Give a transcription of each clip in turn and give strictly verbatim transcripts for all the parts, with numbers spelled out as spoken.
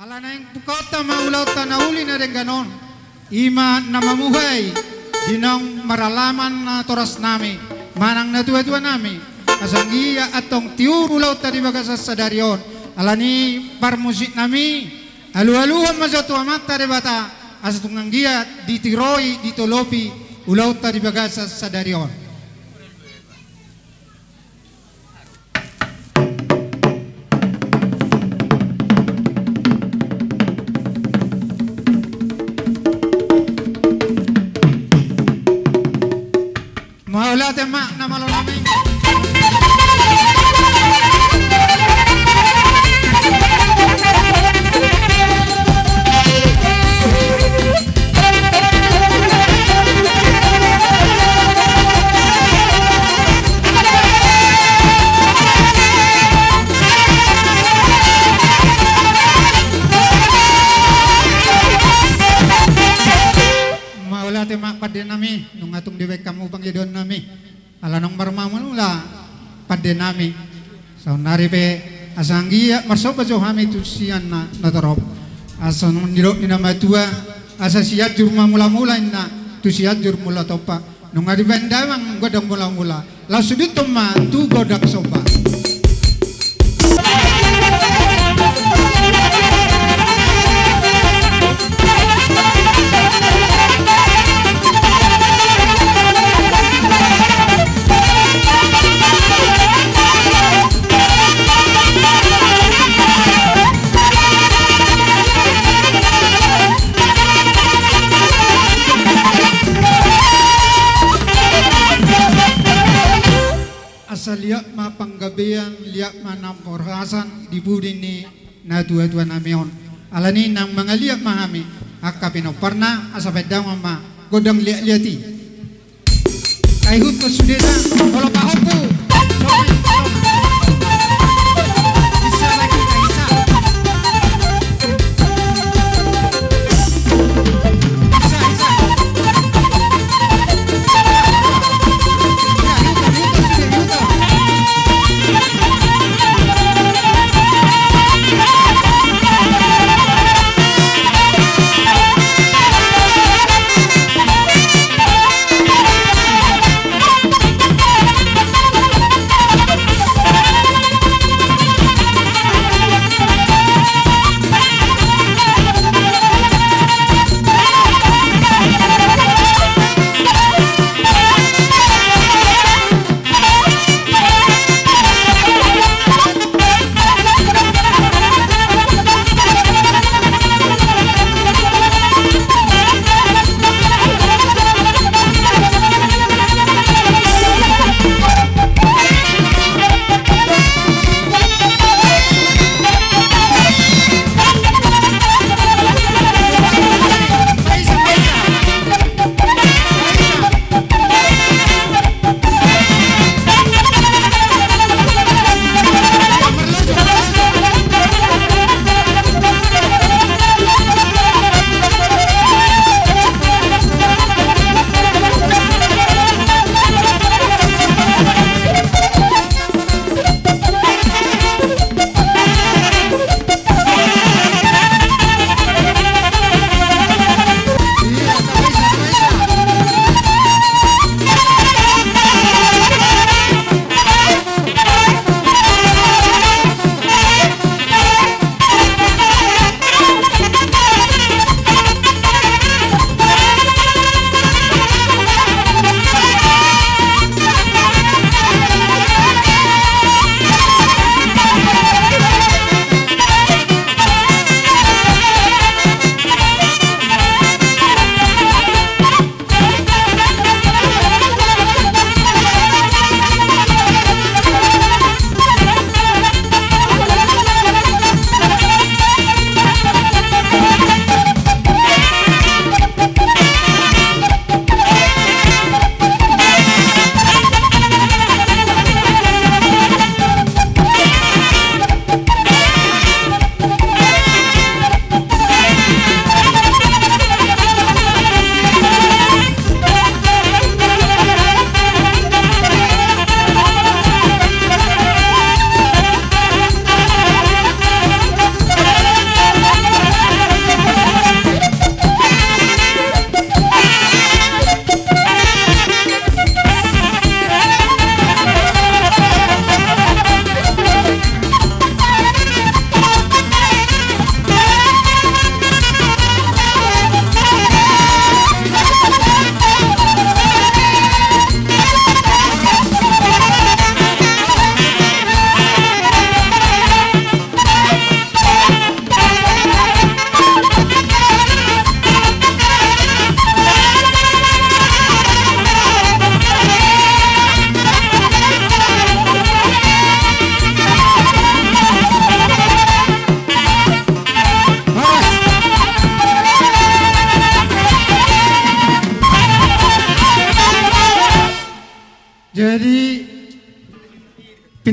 Ala naeng bukaonta ma ulaonta na uli na denggan on, i ma na mamuhai di naung maralaman natorasnami manang natuatuanami, asa anggiat antong tiur ulaonta di bagasan sadari on. Alani i parmusiknami, alualuhon ma jo tu Amanta Debata, asa tung anggiat ditiroi, ditolopi ulaonta di bagasan sadari on. Mauliate ma na malo nami. Mauliate ma pande nami, nunga tung dibaen hamu pangidoan nami. Ala naung marmula-mula pande nami. Saonnari pe asa anggiat marsomba jo hami tu sian na, na torop. Asa nidok ni na matua, asa Sianjur ma mula-mula inna, tu Sianjur mula tompa. Nunga dibaen damang godang mula-mula. Laos sudihon ma tu godang somba. Asa liat ma panggabean, liat ma na parhorasan di pudi ni natua-tua nami on. Alani i naung mangaliat ma hami angka pinomparna, asa baen damang ma godang liat-liat i. Ai huta sudena, molo pahompu.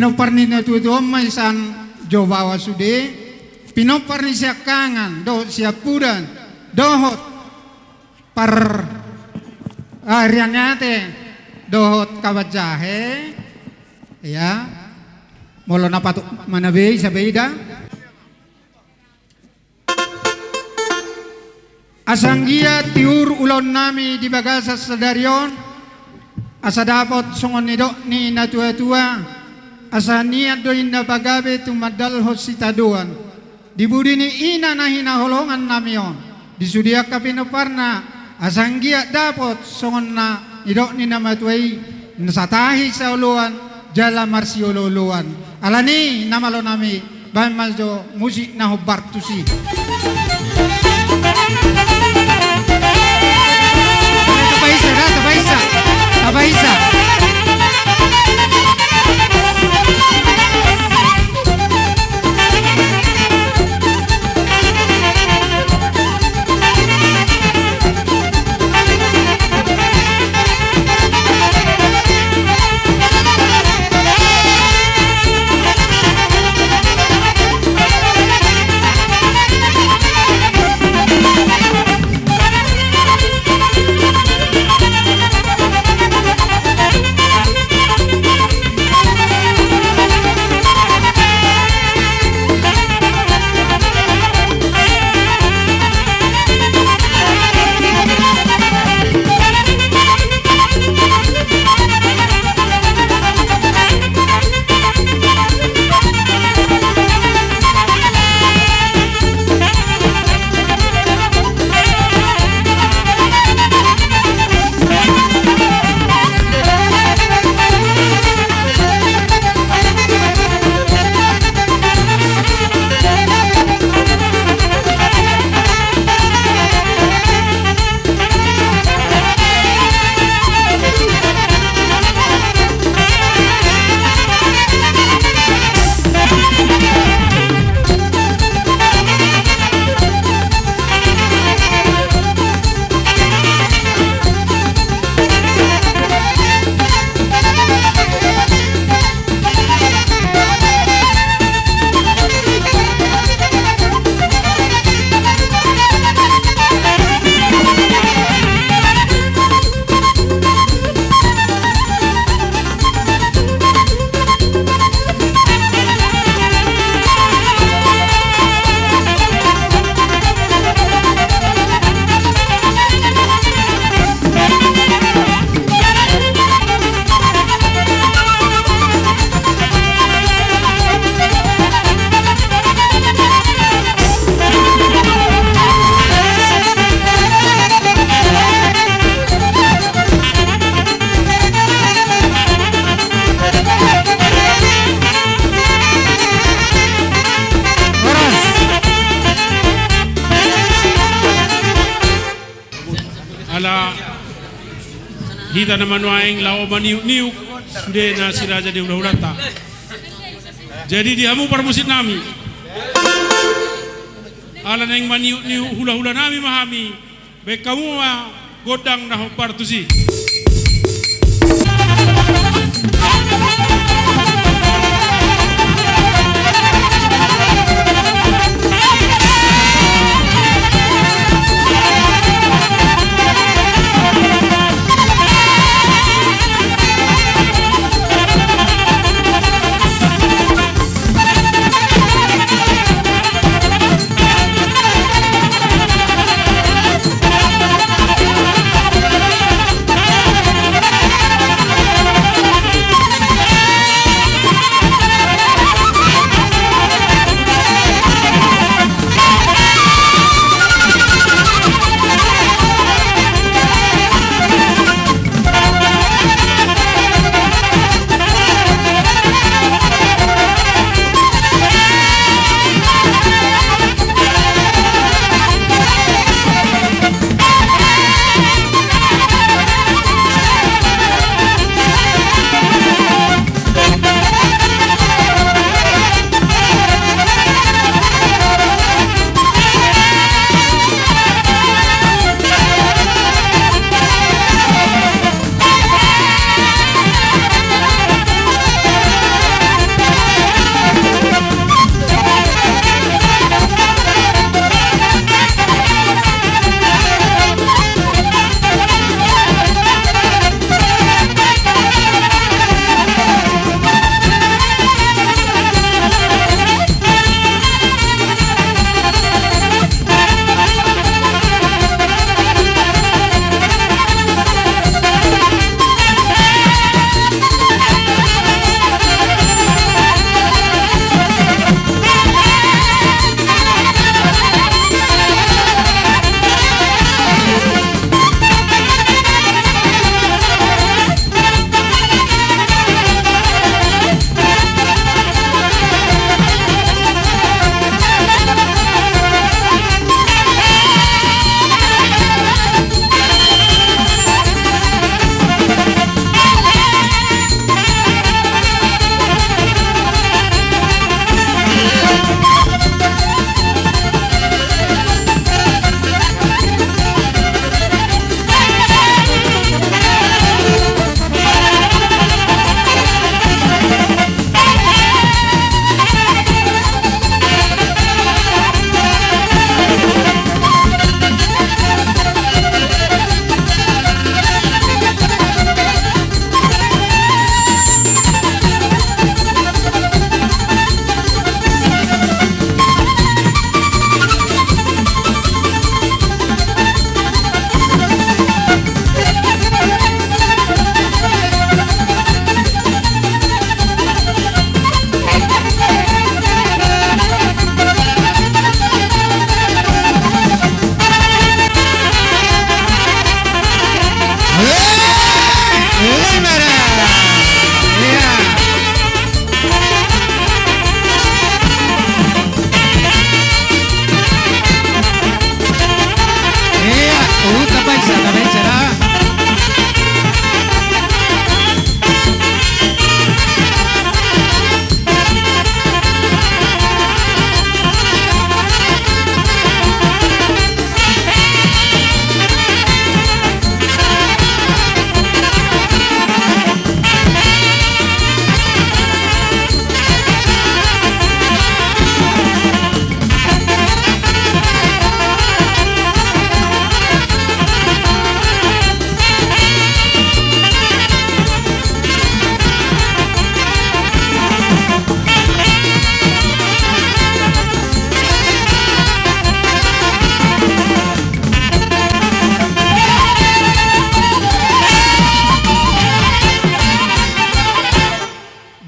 Pinompar ni natuatua on ma i sian Jawa Bawa sude, pinompar ni siangkangan dohot siampudan dohot par Arianate dohot Kabanjahe. Ia, molo na patut ma na be i sabaida. Asa anggiat tiur ulaonnami di bagasan sadari on, asa dapot songon nidok ni natuatua, asa nian do inna pagabe tumandalhon sitadoan di budi ni ina na hinaholongannami on, di sude angka pinomparna, asa anggiat dapot songon na nidok ni na matua i, na satahi saoloan jala marsiolooloan. Alani i na malonami, bahen ma jo musik na hombar tusi. Tapaisa, tapaisa, tapaisa. Ala hita na manuaeng laho maniukniuk sude na si raja ni hulahulanta. Jadi di hamu parmusiknami, ala naeng maniukniuk hulahulanami ma hami, bahen hamu ma gondang na hombar tusi.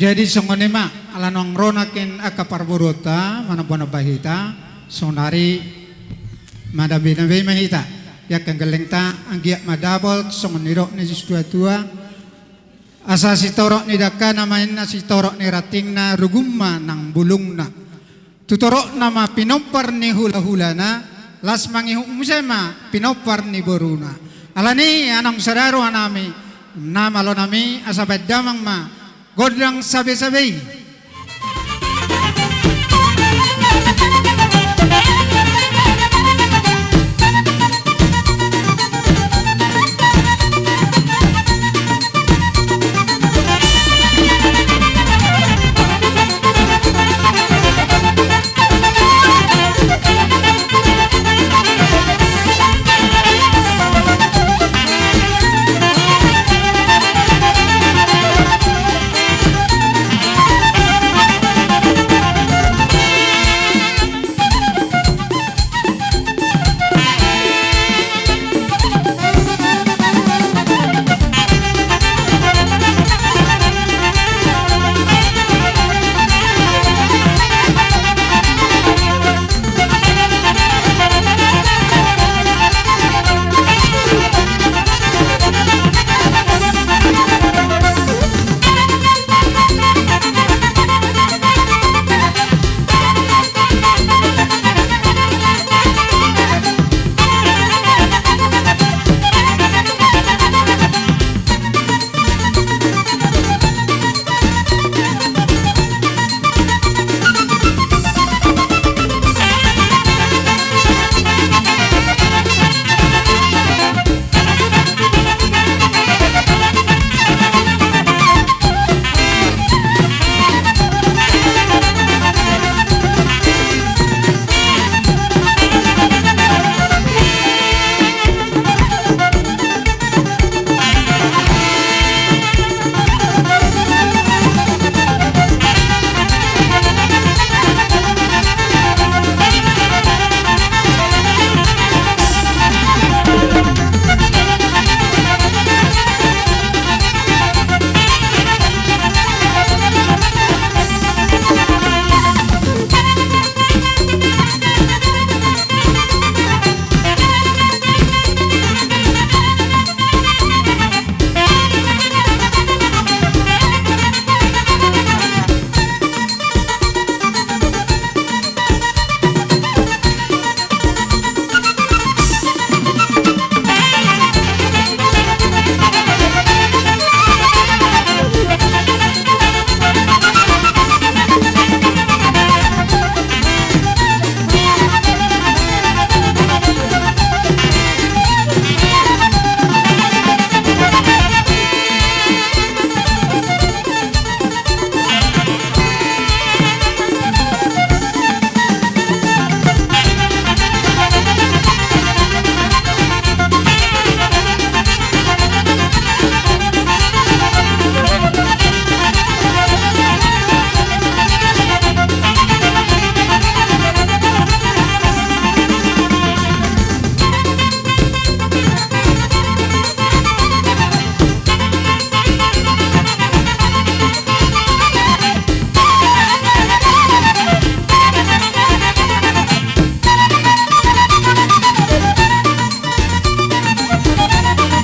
Jadi songon i ma, ala naung ro nangkin angka parboruonta, manomba-nomba hita, saonari manambahambahai ma hita, di angka gellengta, anggiat ma dapot, songon nidok ni situa-tua, asa sitorop ni dangkana ma inna, sitorop ni rantingna, rugum ma nang bulungna. Tu torop nama pinompar ni hula-hulana, las mangihut muse ma pinompar ni boruna. Alani i anong sada rohanami, na malo nami asa baen damang ma gondang sabe-sabe i.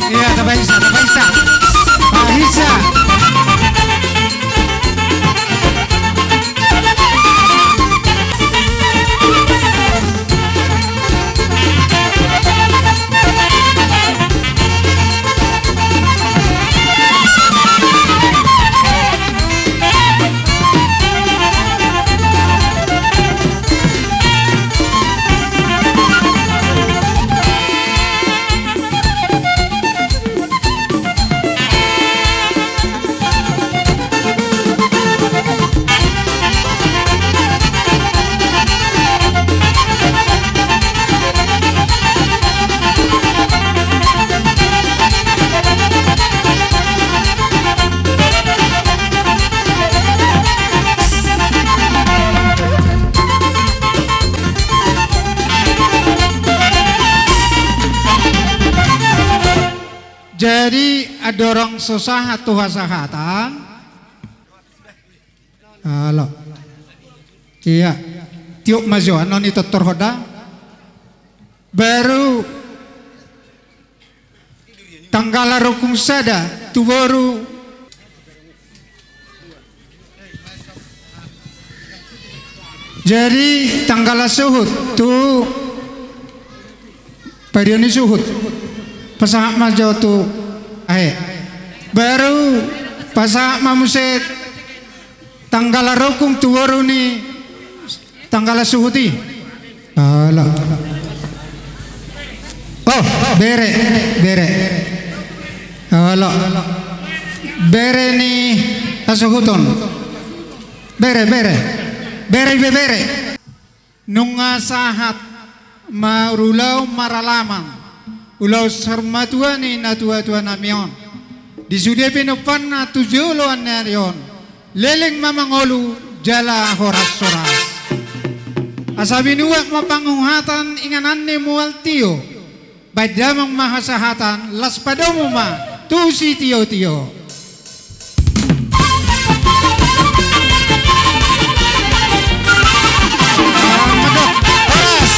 Iya, tapaisa, tapaisa. Paisa. Jadi, andorang so sahat tu hasahatan, Olo. Ia. Tiop ma jo, annon i tortor ho da. Baru Tanggala Rokung sada tu boru. Jadi Tanggala Suhut tu Parian ni Suhut. Pasahat ma jo tu ahe. Baru pasahat ma muse Tanggala Rokung tu boru ni Tanggala Suhut i. Olo. Oh, bere, bere. Olo. Bere ni hasuhuton. Bere, bere. Bere, be, bere. Nunga sahat marulaon maralaman ulaon saur matua ni natuatua nami on. Di sude pinomparna tu joloan ni ari on, leleng ma mangolu jala horashoras. Asa binuat ma panguhatan inganan ni mual tio, baen damang ma hasahatan, las padomu ma tu sitiotio. Horas!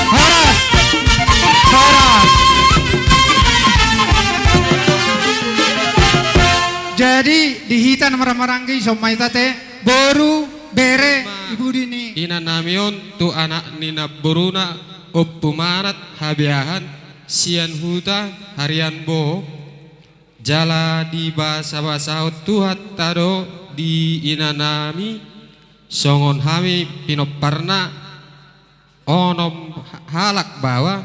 Horas! Horas! Jadi di hita na marhahamaranggi, ison ma hita ate, boru, bere, i pudi ni ina nami on tu anak ni namboruna Ompu Manat Habeahan sian huta Harian Boho. Jala dibasabasahon Tuhanta do di ina nami, songon hami pinomparna, onom halak baoa,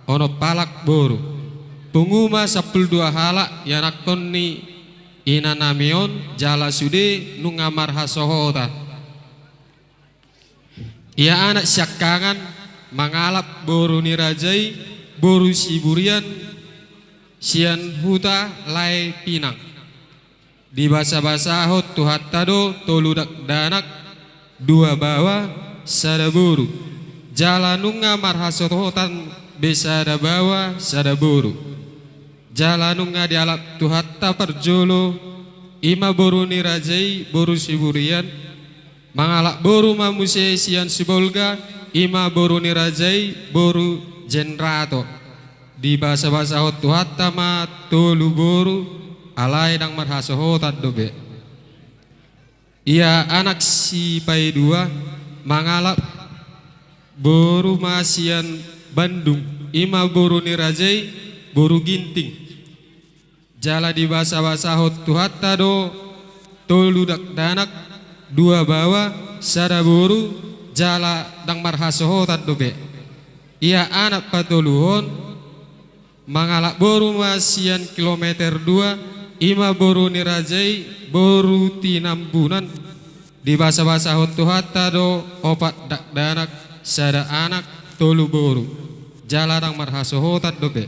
onom halak boru. Pungu ma sampulu dua halak ianakhon ni ina nami on, jala sude nunga marhasohotan. Ia anak siangkangan mangalap boru ni raja i, boru Siburian sian huta Lae Pinang. Dibasabasahon Tuhanta do tolu dakdanak, dua baoa, sada boru. Jala nunga marhasohotan be sada baoa, sada boru. Jala nunga dialap Tuhanta parjolo, i ma boru ni raja i, boru Siburian, mangalap boru ma muse sian Sibolga, i ma boru ni raja i, boru Jenrato. Dibasabasahon Tuhanta ma tolu boru, alai ndang marhasohotan dope. Ia anak sipaidua mangalap boru ma sian Bandung, i ma boru ni raja i, boru Ginting. Jala dibasabasahon Tuhanta do tolu dakdanak, dua baoa, sada boru, jala ndang marhasohotan dope. Ia anak patoluhon mangalap boru ma sian kilometer dua, i ma boru ni raja i, boru Tinambunan. Dibasabasahon Tuhanta do opat dakdanak, sada anak, tolu boru, jala ndang marhasohotan dope.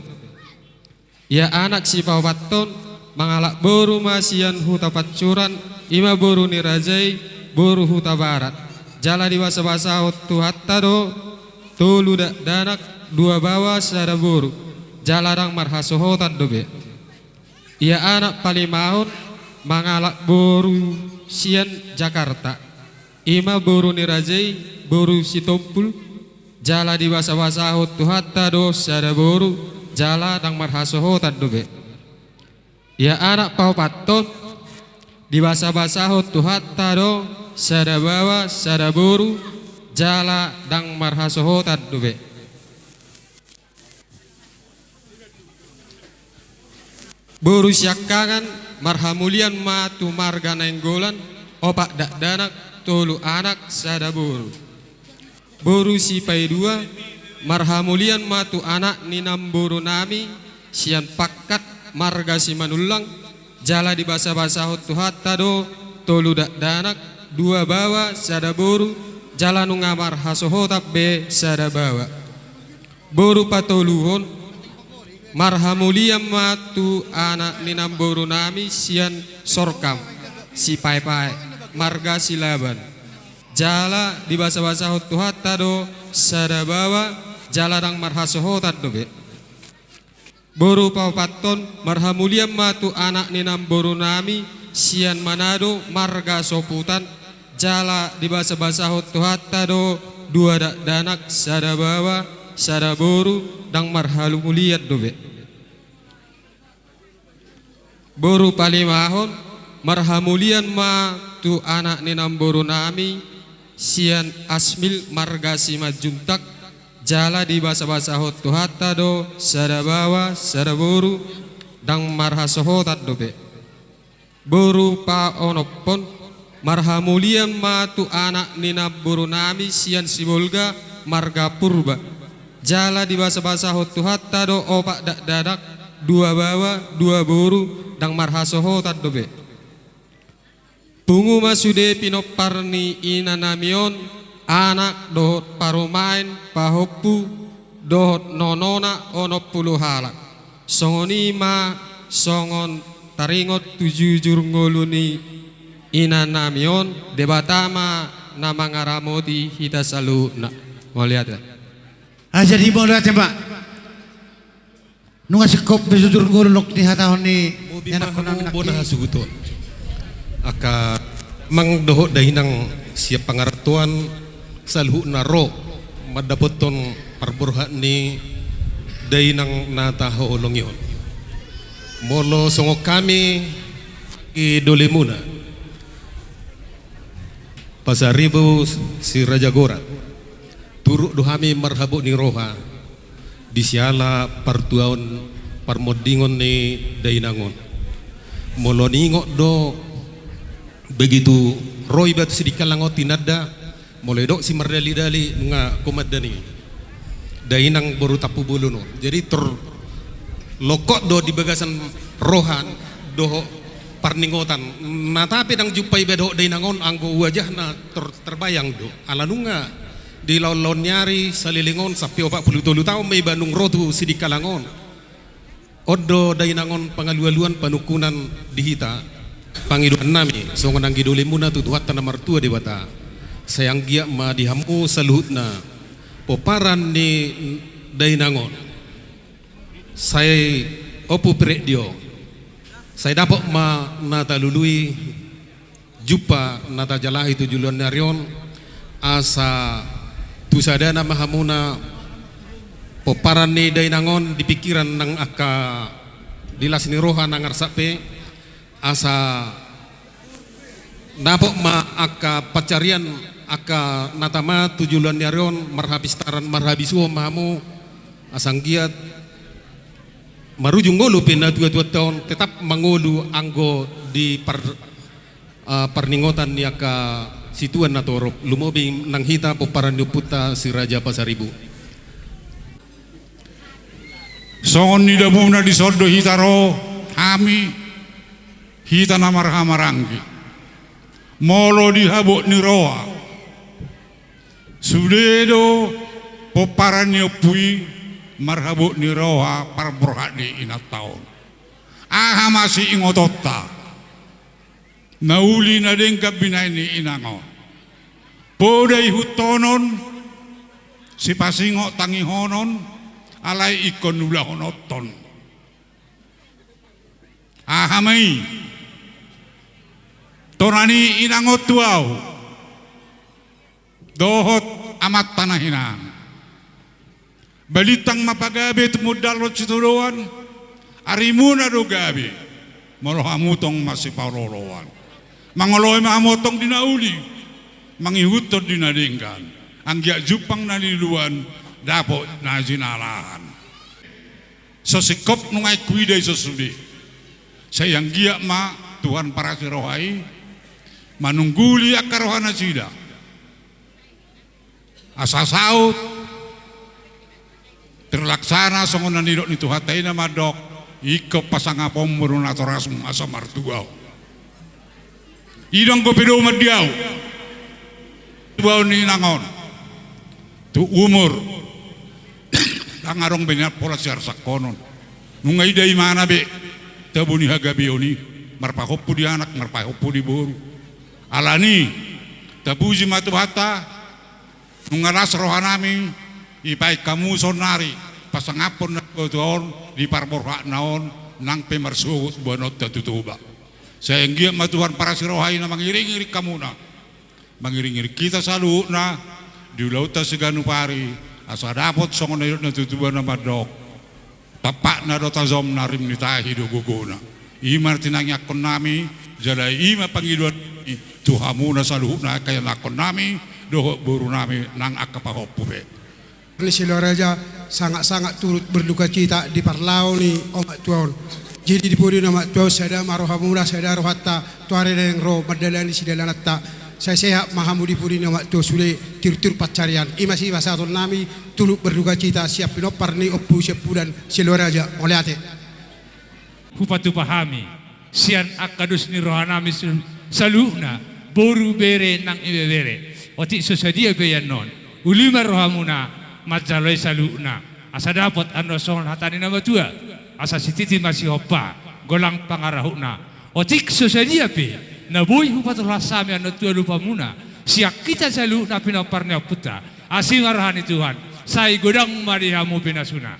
Ia anak sipaopathon mangalap boru ma sian huta Pancuran, i ma boru ni raja i, boru Hutabarat. Jala dibasabasahon Tuhanta do tolu dakdanak, dua baoa, sada boru, jala ndang marhasohotan dope. Ia anak palimahon mangalap boru sian Jakarta, i ma boru ni raja i, boru Sitompul. Jala dibasabasahon Tuhanta do sada boru, jala ndang marhasohotan dope. Ia anak paopathon dibasabasahon Tuhanta do sada baoa, sada boru, jala ndang marhasohotan dope. Boru siangkangan, marhamulian ma tu marga Nainggolan, opat dakdanak, tolu anak, sada boru. Boru sipaidua, marhamulian ma tu anak ni namboru nami sian Pakkat, marga Simanullang. Jala dibasabasahon Tuhanta do tolu dakdanak, dua baoa, sada boru, jala nunga marhasohotan be sada baoa. Boru patoluhon, marhamulian ma tu anak ni namboru nami sian Sorkam, Sipaepae, marga Silaban. Jala dibasabasahon Tuhanta do sada baoa, jala ndang marhasohotan dope. Boru paopathon, marhamulian ma tu anak ni namboru nami sian Manado, marga Soputan. Jala dibasabasahon Tuhanta do dua dakdanak, sada baoa, sada boru, ndang marhamulian dope. Boru palimahon, marhamulian ma tu anak ni namboru nami, sian Asmil marga Simanjuntak, jala dibasabasahon Tuhanta do sada baoa, sada boru, ndang marhasohotan dope. Boru paonomhon, marhamulian ma tu anak ni namboru nami sian Sibolga marga Purba. Jala dibasabasahon Tuhanta do opat dakdanak, dua baoa, dua boru, ndang marhasohotan dope. Pungu ma sude pinompar ni ina nami on, anak dohot parumaen, pahompu, dohot nonona onom pulu halak. Songon i ma songon taringot tu jujur ngolu ni ina nami on, Debata ma na mangaramoti hita saluhutna. Mauliate. Ah, jadi mauliate ma. Nunga singkop be jujur ngolu nang di hatahon ni. Hobi ma hamu bona hasuhuton. Angka amang dohot dainang sian pangarantoan saluhutna ro mandapothon parborhat ni dainang na tahaholongi on. Molo songon hami di dolemuna Pasaribu Siraja Gorat, turut do hami marhabot ni roha di siala partuaon parmondingon ni dainang on. Molo niingot do begitu ro iba tu Sidikalang on tinanda, molo didok si mardalidali nunga komandan i. Dainang boru Tampubolon on. Jadi tor lokot do di bagasan roha dohot parningotan. Na tape ndang jumpa iba dohot dainang on anggo wajahna tor terbayang do. Ala nunga di laonlaon ni ari saleleng on sampe opat pulu tolu taon ma iba nunga ro tu Sidikalang on. On do dainang on pangalualuan panungkunan di hita. Pangidoan nami songon anggi dolemuna tu Tuhanta na martua Debata. Sai anggiat ma di hamu saluhutna pomparan ni dainang on. Sai ompu Piret Dio. Sai dapot ma na talului, jumpa na tajalahi tu joloan ni ari on, asa tu sadana ma hamuna pomparan ni dainang on di pingkiran nang angka di las ni roha nang arsak pe, asa dapot ma angka pansarian angka na tama tu joloan ni ari on, marhapistaran marhabisuhon ma hamu, asa anggiat marujung ngolu pe natuatuanta on tetap mangolu anggo di par- Ah, parningotan ni angka situan na torop, lumobi nang hita pomparan ni ompunta Si Raja Pasaribu. Songon nidamuna dison do hita ro, hami, hita na marhahamaranggi. Molo di habot ni roha, sude do pomparan ni ompu i marhabot ni roha parborhat ni inanta on. Aha ma siingotonta? Na uli na denggan binahen ni inang on. Poda ihuthonon, sipasingot tangihonon, alai ingkon ulahononhon. Aha ma i? Tona ni inang on tu ahu dohot amanta na hinan. Balintang ma pagabe tumundalhon sitadoan, arimuna do gabe, molo hamu tong masipaolooloan. Mangoloi ma hamu tong di na uli, mangihuthon di na denggan, anggiat jumpang na niluluan, dapot na jinalahan. So singkop nunga ingkon huida i so sude. Sai anggiat ma Tuhan parasi roha i manungguli angka roha nasida. Asa saut terlaksana songon na nidok ni Tuhanta i na mandok, ingkon pasangaponmu do natorasmu asa martua ho. I do anggo pedoman di ahu. Tuaon ni inang on tu umur. Ndang adong be nian pola siarsangkonon. Nunga ida imana be tabo ni hagabeon i, marpahompu di anak, marpahompu di boru. Alani, tapuji ma Tuhanta, nunga las rohanami, dibaen hamu saonari pasangaphon natuatua on di parborhatna on, nang pe marsogot boanonta tu Toba. Sai anggiat ma Tuhan parasi roha i na mangiringiring hamuna. Mangiring-iring hita saluhutna di ulaonta siganup ari, asa dapot songon na nidok ni natuatua na mandok: Tampakna do tajomna, rim ni tahi do gogona. I ma na tinangianghon nami, jala i ma pangidoan nami tu hamuna saluhutna angka ianakhon nami dohot boru nami nang angka pahompu pe. Ni Siloaraja, sangat-sangat turut berdukacita di parlao ni omak tua on. Jadi di pudi ni omak tua on, sada ma rohamuna, sada rohanta tu ari na naeng ro mandalani sidalananta. Sai sehat ma hamu di pudi ni omak tua on sude, tiur-tiur pansarian. I ma sipasahaton nami, turut berdukacita sian pinompar ni Ompu Siampudan Siloaraja. Mauliate. Hupatupa hami sian angka dos ni roha nami saluhutna, boru, bere nang ibebere. Otik so sadia pe i annon, uli ma rohamuna manjalo i saluhutna, asa dapot annon songon hata ni na matua: Asa sititi ma sihompa, golang pangarahutna. Otik so sadia pe na boi hupatolhas hami annon tu alupamuna sian hita saluhutna pinompar ni ompunta, asi ma roha ni Tuhan, sai godang ma di hamu pinasuna.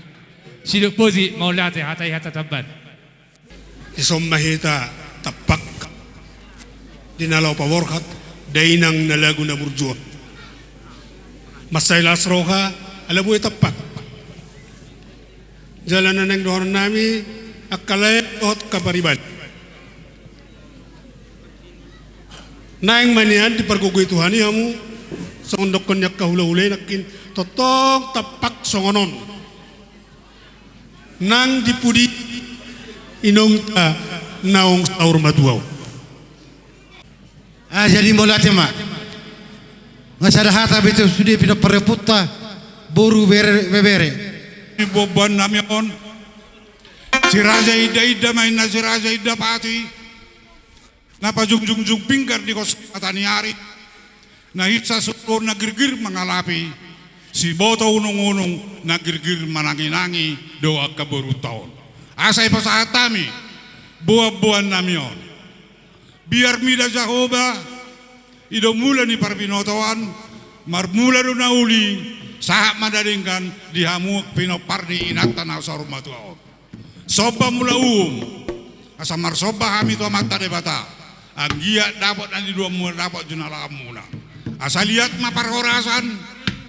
Sidok boti, mauliate. Hata i hata tamban. Dison ma hita tampak di na laho paborhat, dainang na lagu na burju on. Mansai las roha ala bue tampak. Jala na naeng dohonon nami, angka lae dohot angka pariban, naeng ma nian dipargogoi Tuhan i hamu, songon dokkon ni angka hulahula i nangkin, tongtong tampak songon on nang di pudi inongta naung saur matua on. Ah, jadi mauliate ma. Nga sada hata be tu sude pinompar ni ompunta, boru, bere, bebere. Di buanbuan nami on, si Raja Inda-inda ma inna si Raja Inda Pati, na pajungjung pinggan di hos mata ni ari, na hinsa suru na girgir mangalapi, siboto unungunung na girgir mananginangi do angka borunta on. Asa i pasahat hami buanbuan nami on. Biar mida Jahowa, i do mula ni parbinotoan, marmula do na uli, sahat ma na denggan di hamu pinompar ni inanta na saur matua on. Somba mula uhum, asa marsomba hami tu Amanta Debata, anggiat dapot na niduanmuna, dapot junalaanmuna. Asa liat ma parhorasan,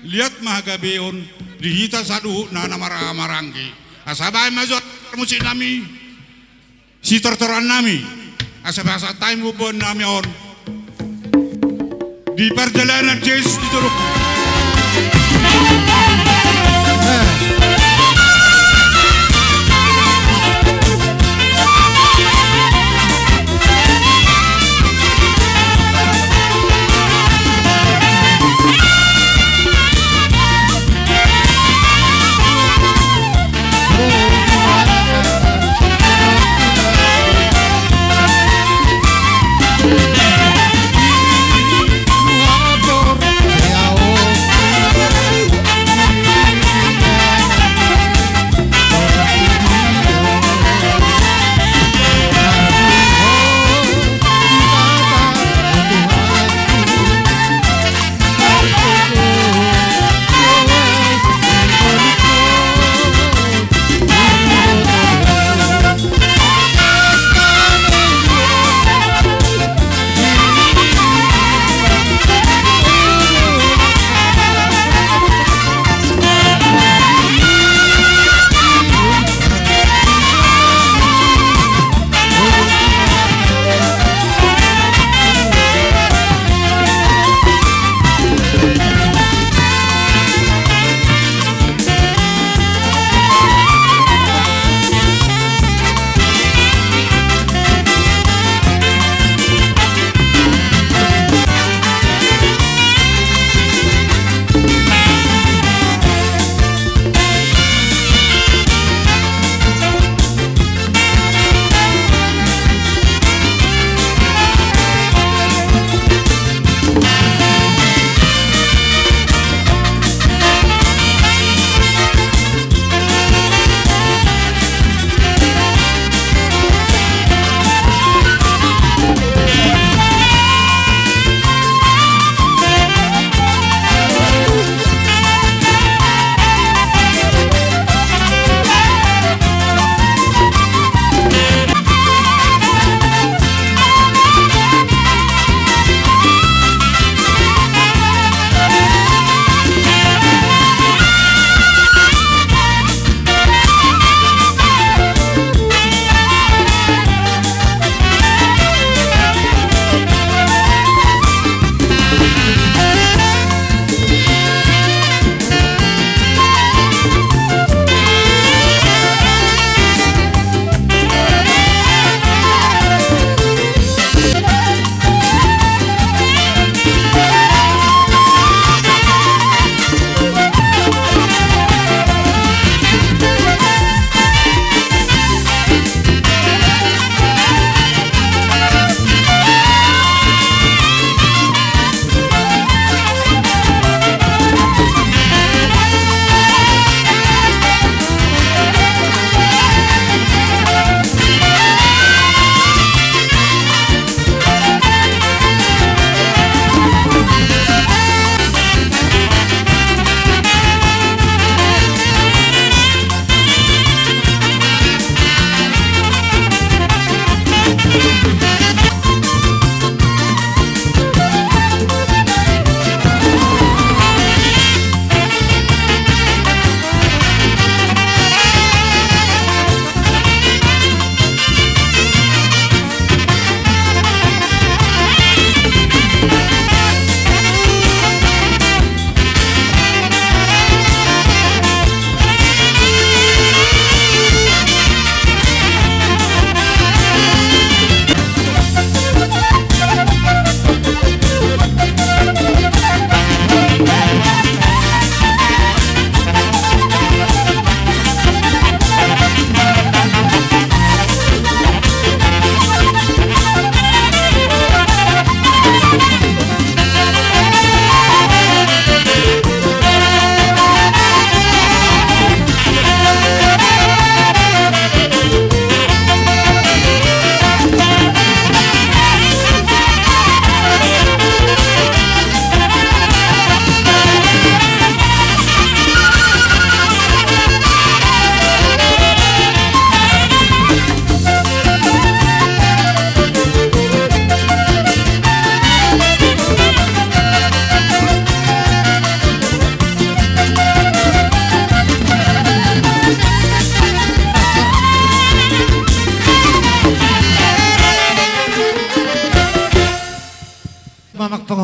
liat ma hagabeon di hita saluhutna na marhahamaranggi. Asa bahen ma jo parmusik nami, sitortoran nami, asa pasahat hami buanbuan nami on di parjalanan Jesus di toru.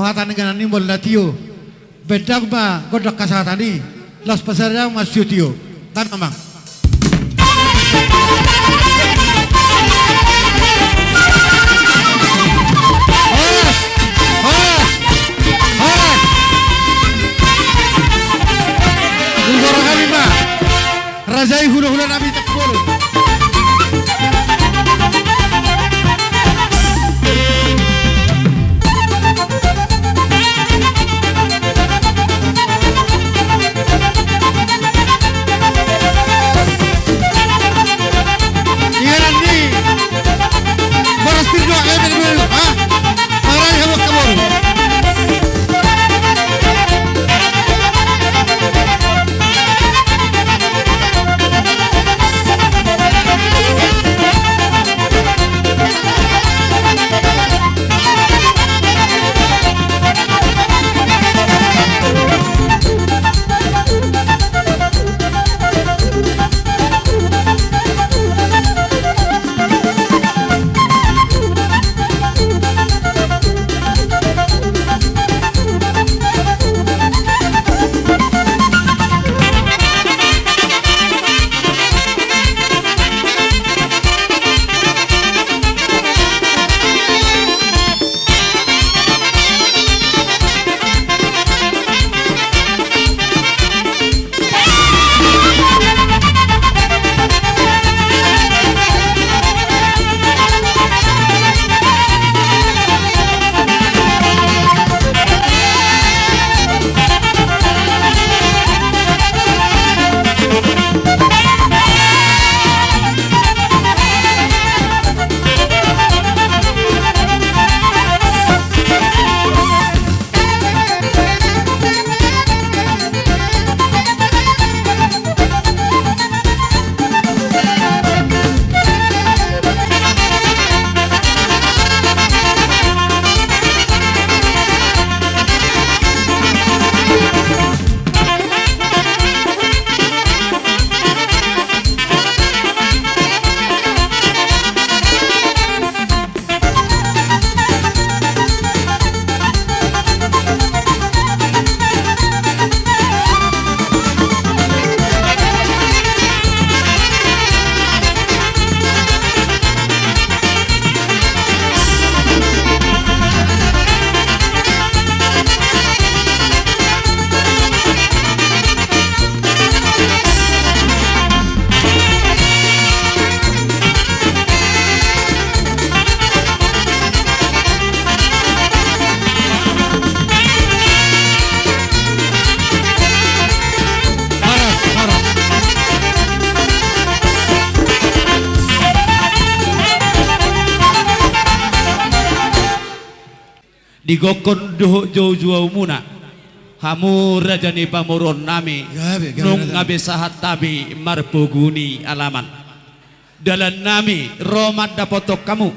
Hata ni ganan ni molo na tio, baen damang ma gondang hasahatan i, laos pasahat damang ma siotio. Damang ma. Horas! Horas! Horas! Dua hali ma. Raja i hulahula nami Tampubolon. Inganan ni boras Tirno, eh, betul, betul, ha? Parai hawa kaboru. Di gokhon dohot joujoumuna, hamu raja ni pamoruon nami, gabe, gabe, nunga be sahat hami marpogu ni alaman. Dalan nami ro mandapothon hamu,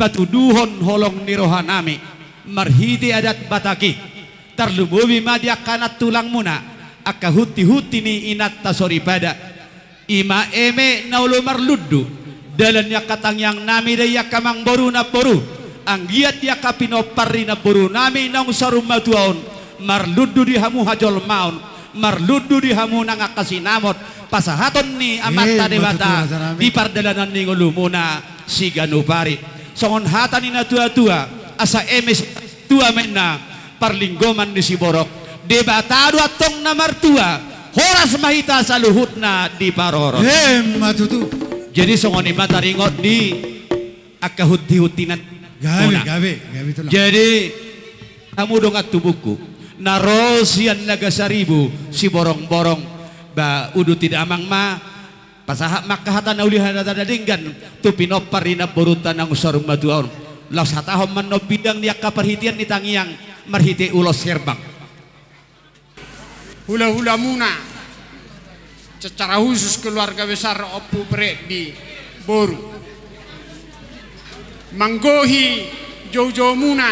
patuduhon holong ni roha nami marhite adat Batak i, tarlumobi ma di angka nantulangmuna, angka huntihunti ni inanta soripada. I ma eme na olo marlundu, dalan ni angka tangiang nami do i angka amangboru namboru, anggiat di angka pinompar ni namboru nami naung saur matua on, marlundu di hamu hajolmaon, marlundu di hamu nang angka sinamot, pasahaton ni Amanta Debata di pardalanan ni ngolumuna siganup ari. Songon hata ni natuatua, asa eme si tua ma inna parlinggoman ni siborok, Debata do antong na martua, horas ma hita saluhutna diparorot. Emma tutu. Jadi songon i ma taringot di angka huntihuntina. Gabe, gabe, gabe tulang. Jadi hamu dongan tubungku, na ro sian Nagasaribu, Siborongborong, ba uduti damang ma, pasahat ma angka hata na uli, hata na denggan tu pinompar ni namborunta naung saur matua on. Laos hatahon ma annon bidang ni angka parhitean ni tangiang marhite ulos herbang. Hulahulamuna, secara khusus keluarga besar Ompu Perekdi, boru, manggohi joujoumuna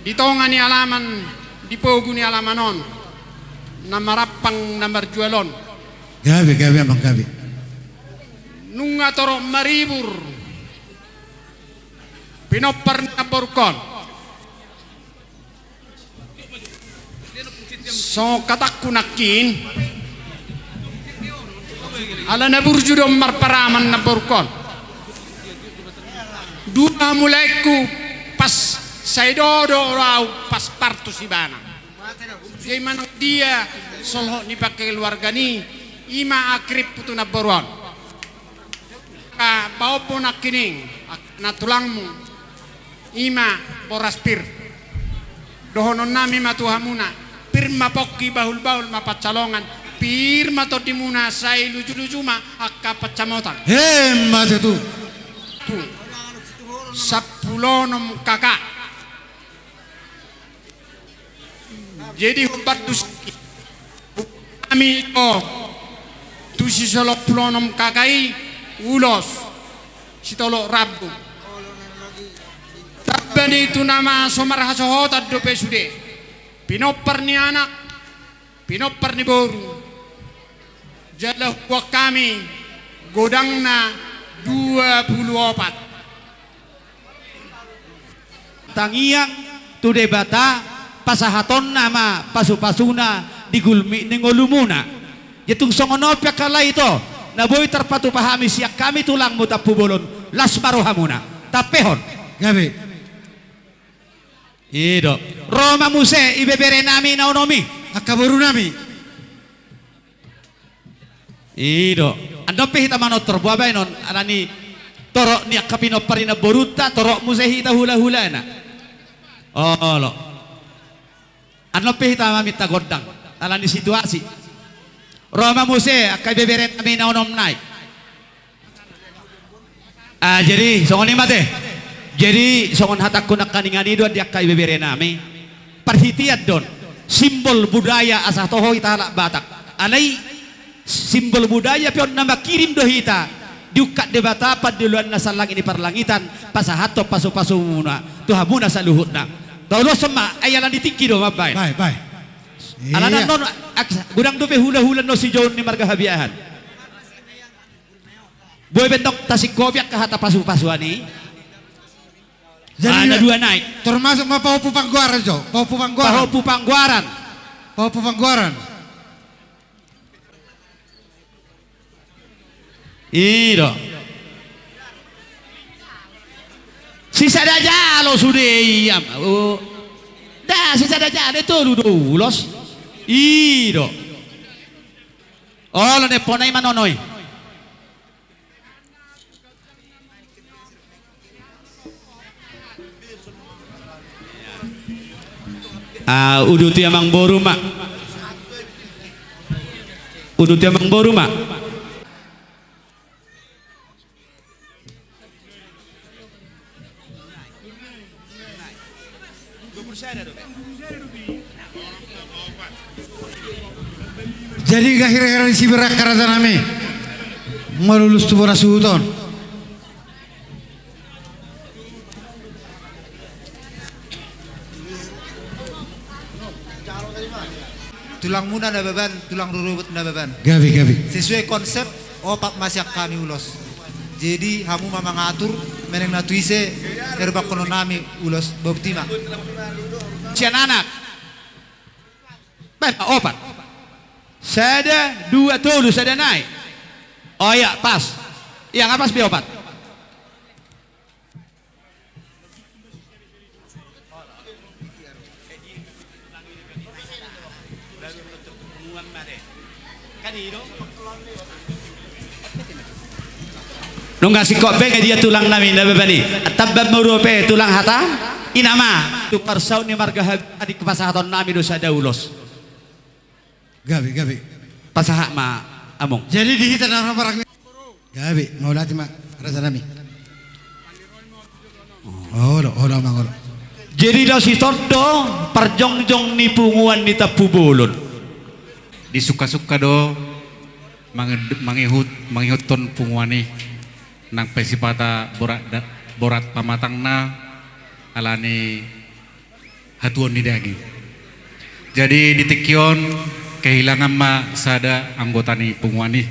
di tonga ni alaman, di pogu ni alaman on, na marampang na marjual on. Gabe, gabe, amang, gabe. Nunga torop maribur pinompar ni namborungkon. Songon hatangku nangkin, ala na burju do marparaman namborungkon. Dua hamu laengku, pas sai do do au pas partus ibana. Jadi manang dia solhot ni pangkeluargaan i, i ma akripku tu namboru on. Angka baomu nangkining, angka na tulangmu, i ma boras pir. Dohononnami ma tu hamuna, pir ma pongki, bahulbahul ma pansalongan, pir ma tondimuna, sai lujuluju ma angka pansamotan. Emma tutu. Tu sampulu onom K K. Jadi hombar tu si, hami do tu si solo pulu onom K K i ulos sitolop rambu. Tamba ni tu nama so marhasohotan dope sude, pinompar ni anak, pinompar ni boru. Jala huboan hami godangna dua pulu opat. Tangiang tu Debata, pasahatonna ma pasupasuna di gulmit ni ngolumuna. Jadi tung songon on pe angka lae, ito, na boi tarpatupa hami sian hami tulangmu Tampubolon, las ma rohamuna. Tampehon. Gabe. I do. Ro ma muse ibeberenami na onom i. Angka borunami. I do. Andon pe hita manortor, boha baenon, alani torop ni angka pinompar ni namborunta, torop muse hita hulahulana. Olo. Andon pe hita maminta gondang, alani situasi. Ro ma muse angka ibeberenami na onom nai. Ah, jadi songon i ma te. Jadi songon hatangku nangkiningan i do, di angka ibeberenami, parhitean do on simbol budaya asa toho hita halak Batak. Alai simbol budaya pe on na mangkirim do hita, diungkap Debata pandiloan na sian langit ni parlangitan, pasahathon pasupasuna tu hamuna saluhutna. Taulahonon ma, ai alani tingki do mambaen. Bae, bae. Alana, iya, annon, aks-, godang dope hulahula annon sijoujou ni marga Habiahan. Boi pe antong tasingkopi angka hata pasupasuan i. Jadi, ah, na dua nai. Termasuk ma pahompu panggoaran, jo. Pahompu panggoaran. Pahompu panggoaran. Pahompu panggoaran. I do. Sisada jalo sude i, am-, oh. Da, sisada jalo, tolu do ulos. I do. Olo, nepona i ma nono i. Ah, uduti amangboru ma. Uduti amangboru ma. Jadi, nga hirahira ni si berang, rajanami, molo ulos tu bona suhut on. Tulangmuna Nababan, tulang rorobot Nababan. Gabe, gabe. Sesuai konsep, opat ma sian hami ulos. Jadi, hamu ma mangatur, manang na tu ise herbangkononnami ulos, boti ma. Sian anak. Bae, opat. Sada, dua, tolu, sada nai. Oh iya, pas. Iya, nga pas be opat. Nunga singkop be, nga dia tulang nami Nababan i. Tamba molo pe tulang hata, ina ma. Tu parsaut ni marga Habiahan i, pasahatonnami do sada ulos. Gabe, gabe. Pasahat ma, among. Jadi di hita na ramarang. Gabe, mauliate ma, rajanami. Olo, olo, amang, olo. Jadi, laos i tong do parjongjong ni punguan ni Tampubolon. Disungkasungka do mange-, mangihut, mangihuthon punguan i, nang pe sipata borat da-, borat pamatangna, alani hatuaon ni daging. Jadi, di tingki on kehilangan ma sada anggota ni punguan i.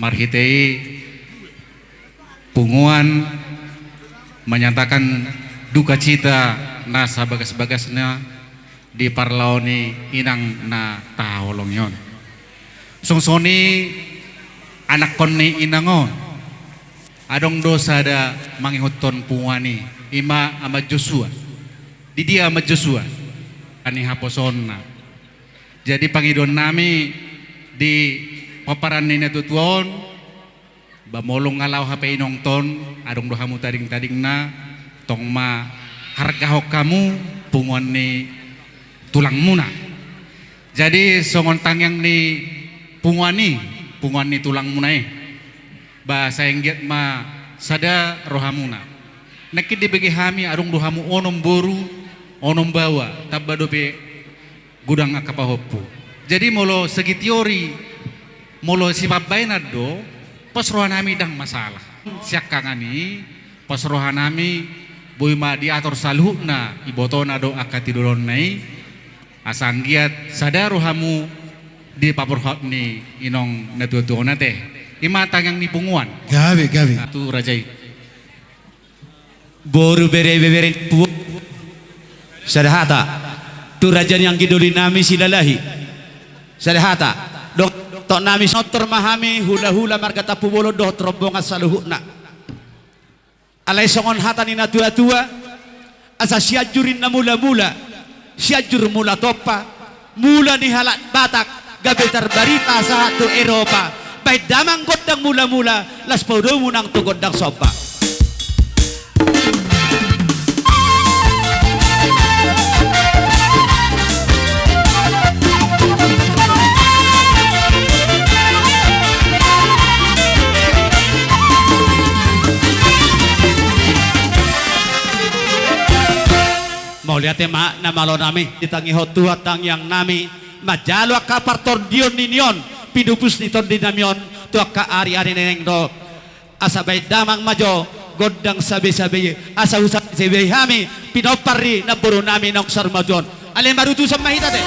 Marhite i, punguan menyatakan duka cita na sabagas-bagasna di parlao ni inang na taholongi on. Songon i anakkon ni inang on, adong do sada mangihuthon punguan i, i ma Ama Joshua. Di dia Ama Joshua? Angka ni haposoonna. Jadi pangidoan nami di pomparan ni natuatua on, ba molo nga laho hape inongton, adong do hamu tadingtadingna, tong ma hargahon hamu punguan ni tulangmuna. Jadi songon tangiang ni punguan i, punguan ni tulangmuna i, ba sai anggiat ma sada rohamuna. Nangkin dibege hami adong do hamu onom boru, onom baoa, tamba dope godang angka pahompu. Jadi molo segi teori, molo sipambahenan do, pos roha nami ndang masalah. Siangkangan i, pos roha nami, boi ma diator saluhutna, ibotona do angka tinadingonna i, asa anggiat sada rohamu di paborhat ni inong natuatua on ate. I ma tangiang ni punguan. Gabe, gabe. Tu raja i. Boru, bere, ibebere, pu-, sada hata. Tu raja ni anggi doli nami Silalahi. Sada hata. Dok, tok nami sontor ma hami hulahula marga Tampubolon dohot rombongan saluhutna. Alai songon hata ni natuatua, asa Sianjur ninna mulamula, Sianjur mula tompa, mula ni halak Batak, gabe tarbarita sahat tu Eropa, baen damang gondang mulamula, laos padomu nang tu gondang somba. Mauliate ma na malo nami, ditangihon Tuhan tangiang nami, manjalo angka partondion ni on, pinupus ni tondi nami on, tu angka ariari na naeng ro, asa baen damang ma jo, gondang sabesabe, asa husabesabei hami, pinompar ni namboru nami naung saur matua on. Ale marutusan ma hita te.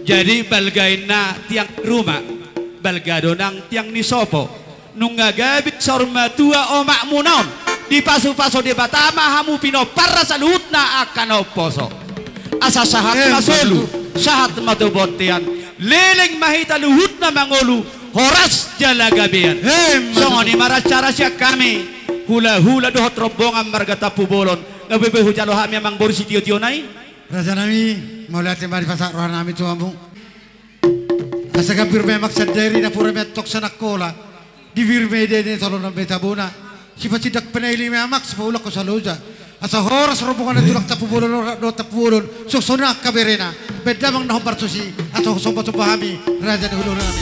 Jadi balga ninna tiang ni ruma, balga do nang tiang ni sopo. Nunga gabe saur matua omakmuna on, dipasupasu Debata ma hamu pinomparna saluhutna angka na umposo. Asa sahat ma solu, sahat ma tu bontean, leleng ma hita luhutna mangolu, horas jala gabean. Songon i ma acara sian hami, hulahula dohot rombongan marga Tampubolon, Gabe boi hujalo hami amang boru sitio-tiona i. Raja nami, mauliate ma dipasahat roha nami tu hamu. Asa gambir ma i amang sadari, napuran ma i antong sian Angkola. Dibir ma i ende, tolonan ma i tabona. Sipasindak panaili ma i amang, sipaulak tu saloja. Asa horas rombongan na tulang Tampubolon, horas dohot Tampubolon. Songon i angka berena. Baen damang na hombar tusi. Asa husomba-somba hami raja ni hula-hula nami.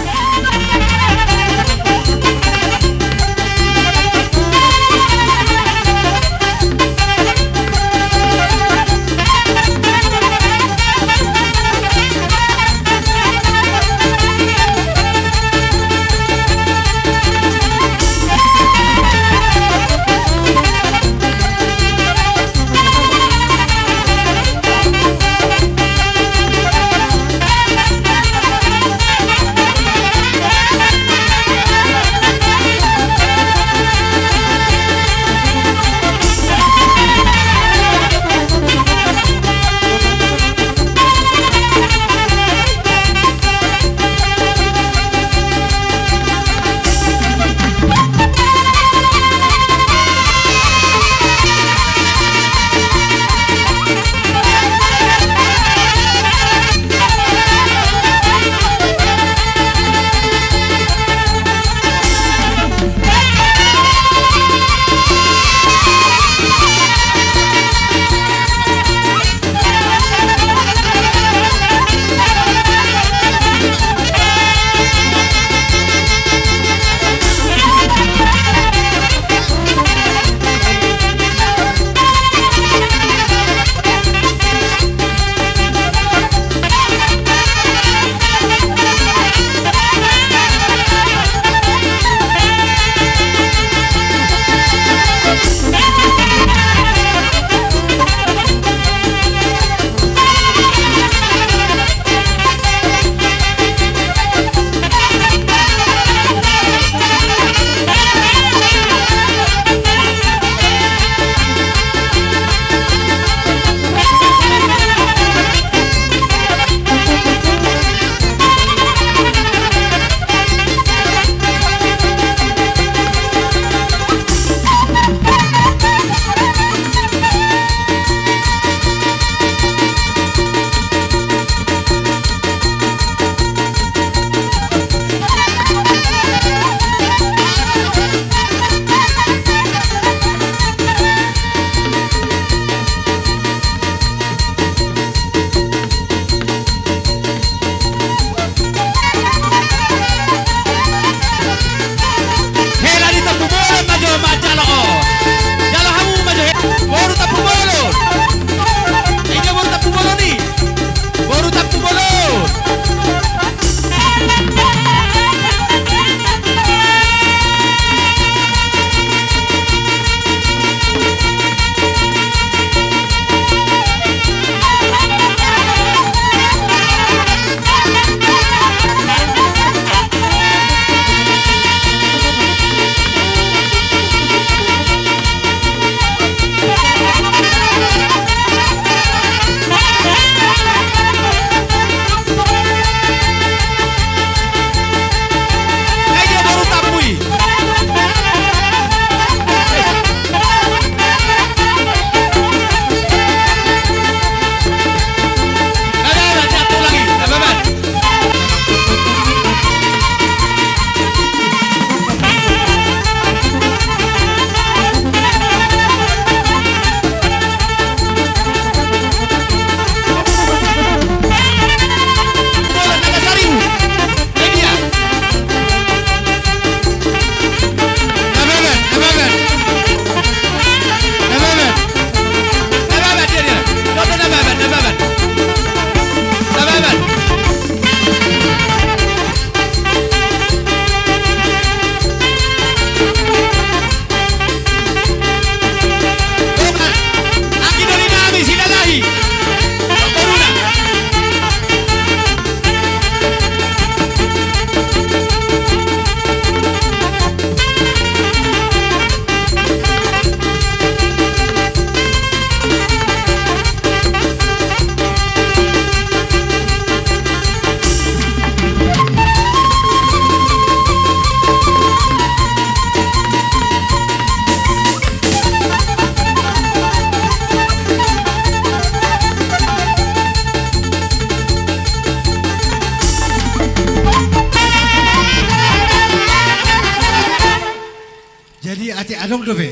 Ate adong dope.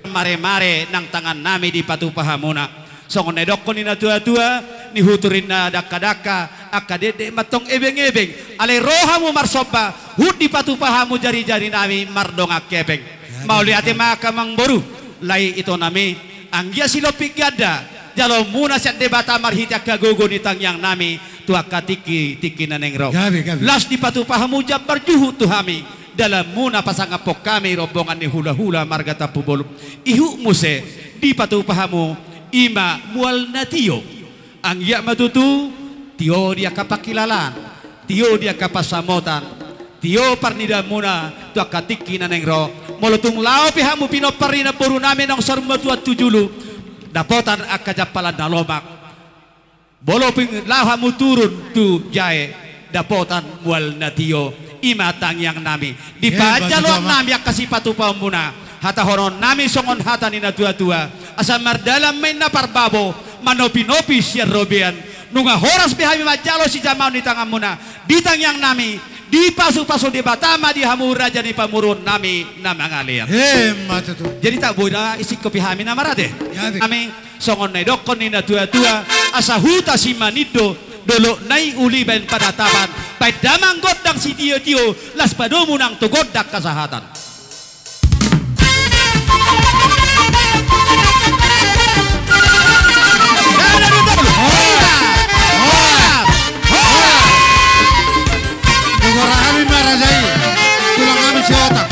Mare-mare nang tangannami dipatupa hamuna. Songon na nidokkon ni na tua-tua, nihutur ni na dangka-dangka, angka dekdek ma antong ebeng-ebeng. Alai ro hamu marsomba, huhut dipatupa hamu jari-jarinami mardongan hepeng. Mauliate ma angka amangboru, lae, itonami, anggiat silompit ganda jaloonmuna sian Debata marhite angka gogo ni tangiangnami tu angka tingki-tingki na naeng ro. Gabe, gabe. Laos dipatupa hamu jambar juhut tu hami dalanmuna pasangaphon hami rombongan ni hula-hula marga Tampubolon. Ihut muse dipatupa hamu, i ma mual na tio. Anggiat ma tutu tio di angka pangkilalaan, tio di angka pansamotan, tio parnidaanmuna tu angka tingki na naeng ro. Molo tung laho pe hamu pinompar ni namborunami naung saur matua tu julu, dapotan angka jampalan na lomak. Molo pe laho hamu turun tu jae, dapotan mual na tio, i ma tangiangnami. Dipaanjaloannami angka sipatupaonmuna. Hatahononnami songon hata ni na tua-tua: Asa mardalan ma inna parbabo, manopi-nopi sian robean. Nunga horas be hami manjalo sijamaon ni tanganmuna, di tangiangnami, dipasu-pasu Debata ma di hamu raja ni pamoruonnami na mangalean. Emma tutu. Jadi tak boi da isingkop hami na marade. Hami songon na nidokkon ni na tua-tua: Asa huta Simanindo, dolok na i uli baen panatapan, baen damang gondang sitio-tio, laos padomu nang tu gondang hasahatan. Tulang hami ma raja i, tulang hami si Otang.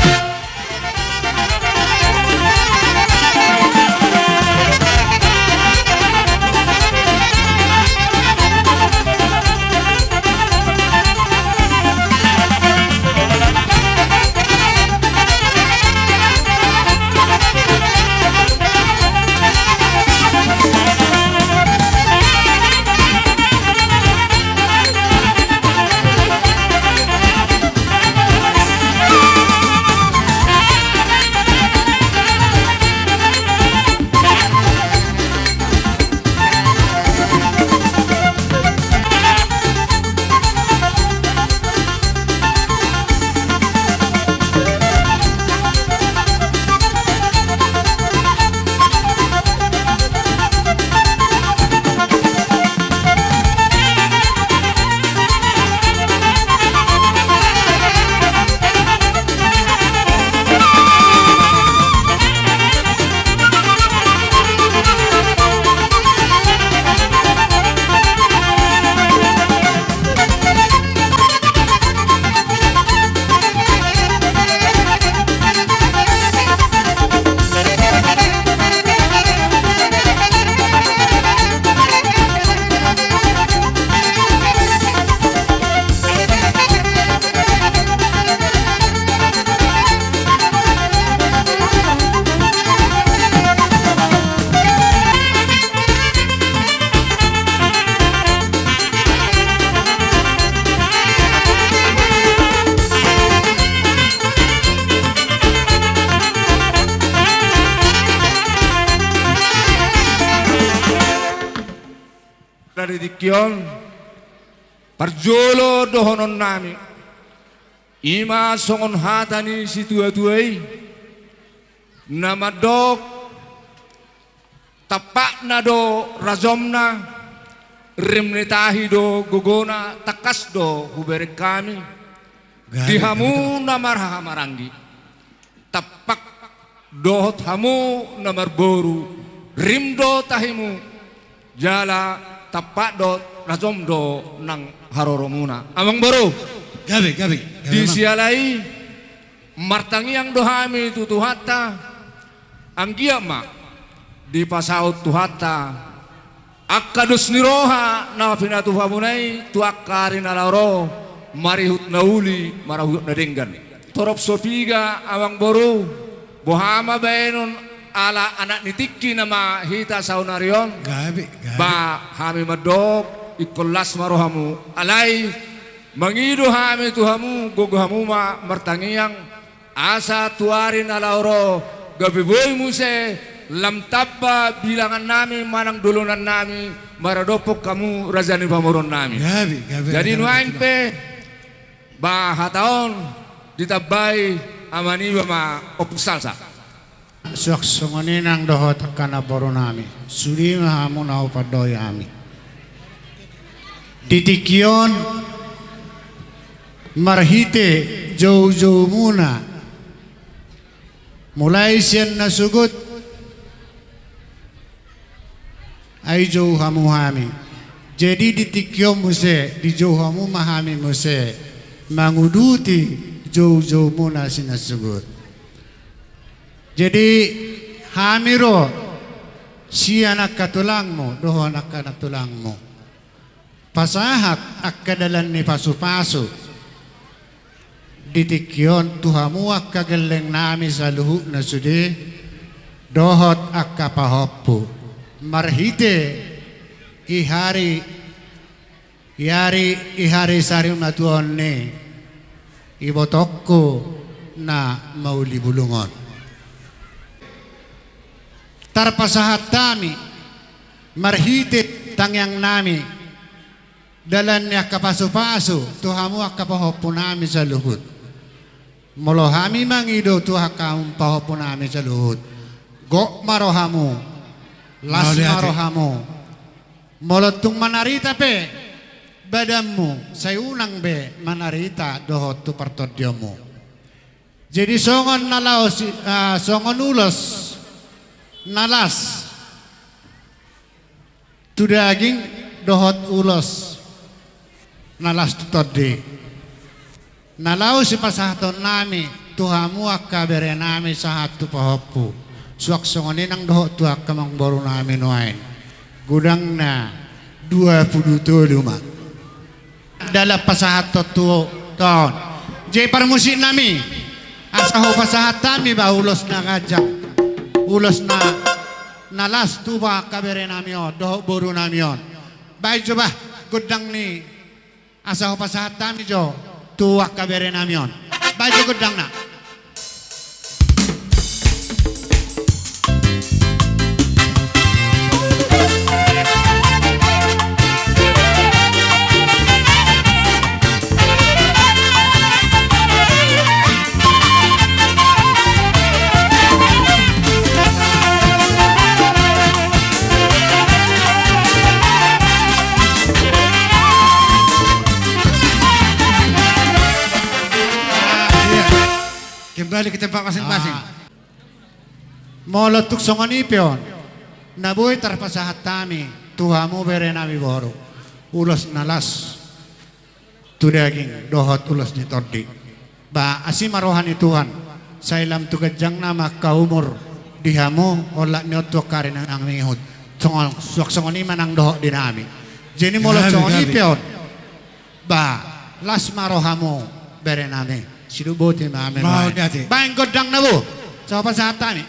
Dari tingki on, parjolo dohononnami, i ma songon hata ni situa-tua i, na mandok: Tampakna do rajomna, rim ni tahi do gogona, tangkas do hubereng hami di hamu na marhahamaranggi. Tampak dohot hamu na marboru, rim do tahimu, jala tampak dohot rajom do nang haroromuna. Amangboru. Gabe, gabe. Di siala i, martangiang do hami tu Tuhanta, anggiat ma dipasaut Tuhanta angka dos ni roha na pinatupamuna i tu angka ari na laho ro, marihut na uli, marihut na denggan. Torop so piga, amangboru, boha ma baenon, ala anak ni tingki nama hita saonari on. Gabe, gabe. Ba hami mandok, ingkon las ma rohamu. Alai mangido hami tu hamu, gogo hamu ma martangiang, asa tu ari na laho ro gabe boi muse lam tamba bilangannami manang dolonannami maradophon hamu raja ni pamoruonnami. Gabe, gabe. Jadi nuaeng pe, ba hata on ditambai amaniba ma Ompu Salsa. suang songon i nang dohot angka namboru nami. Sude ma hamu na hupandok hami. Di tingki on marhite joujoumuna, mulai sian na sogot, ai jou hamu hami. Jadi di tingki on muse, dijou hamu ma hami muse manguduti joujoumuna si na sogot. Jadi hami ro sian angka tulangmu dohot angka nantulangmu pasahat angka dalan ni pasupasu. Di tingki on tu hamu angka gelleng nami saluhutna sude dohot angka pahompu, marhite i ari, i ari, i ari sarimatuaon ni ibotongku na mauli bulung on. Tarpasahat hami marhite tangiang nami dalan ni angka pasupasu tu hamu angka pahompu nami saluhut. Molo hami mangido tu angka pahompu nami saluhut, gok ma rohamu, las ma rohamu. Molo tung manarita pe badanmu, sai unang be manarita dohot tu partondionmu. Jadi songon na laos, ah, songon ulos na las tu daging dohot ulos na las tu tondi, na laho sipasahaton nami tu hamu angka bere nami sahat tu pahompu, suang songon i nang dohot tu angka amangboru nami nuaeng, godangna dua pulu tolu ma. Dalan pasahaton tu on. Jadi parmusik nami, asa hupasahat hami ba ulos na ganjang, ulos na, na las tu ba angka bere nami on dohot boru nami on. Baen jo ba gondang ni, asa hupasahat hami jo tu angka bere nami on. Baen jo gondangna. Kembali ke tempat masing-masing. Ah. Molo tung songon i pe on, na boi tarpasahat hami tu hamu bere nami boru, ulos na las tu daging dohot ulos ni tondi. Ba asi ma roha ni Tuhan, sai lam tu ganjangna ma angka umur di hamu, olat ni on tu angka ari na mangihut. Songon, suang songon i ma nang dohot di nami. Jadi molo songon i pe on, ba las ma rohamu bere nami. Sidoboti ma hami. Baen gondangna bo, asa hupasahat hami.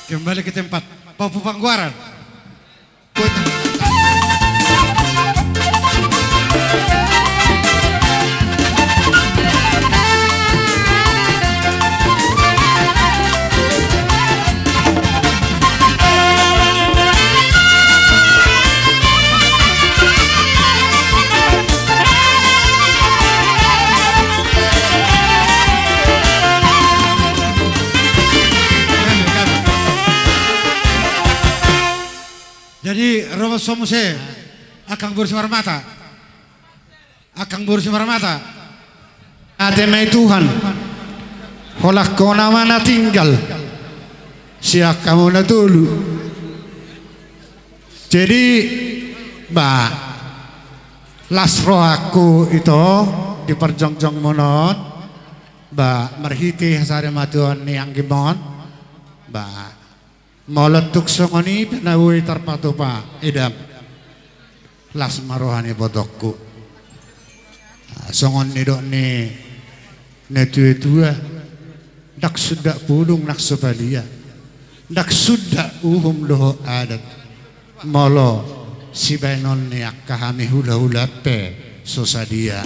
Kembali ke tempat. Pahompu Panggoaran. Jadi ro ma songon muse, angkang boru Simarmata. Angkang boru Simarmata. Ate ma i Tuhan, holan hona ma na tinggal sian hamu na tolu. Jadi ba las rohangku ito di parjongjongmuna on, ba marhite hasari matuaon ni anggimuna on, ba molo tung songon i pe na boi tarpatupa, edam, las ma roha ni ibotongku. Songon nidok ni natuatua, ndang sundat pulung nang so palia, Ndang suda uhum dohot adat, molo sibaenon ni angka hami hulahula pe so sadia.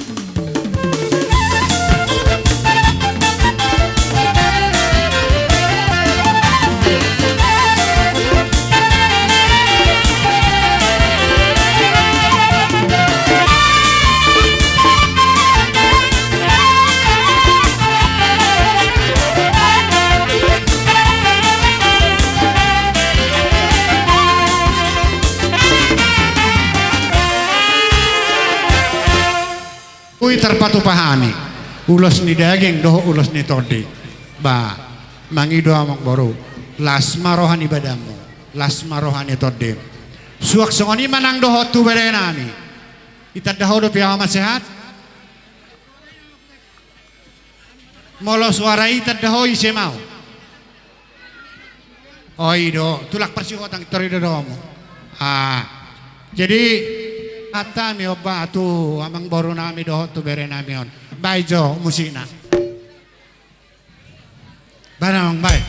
Ui, tarpatupa hami ulos ni daging dohot ulos ni tondi. Ba, mangido amangboru, las ma roha ni badanmu, las ma roha ni tondim. Suang songon i ma nang dohot tu berenami. Itanda ho dope ahu ma sehat? Molo suara i tanda ho ise ma ahu? O i do, tulang Parsihotang, tor i do domu. Ah. Jadi, hata mi oba tu amangborunami dohot tu berenami on. Baen jo musikna. Baen amang, baen.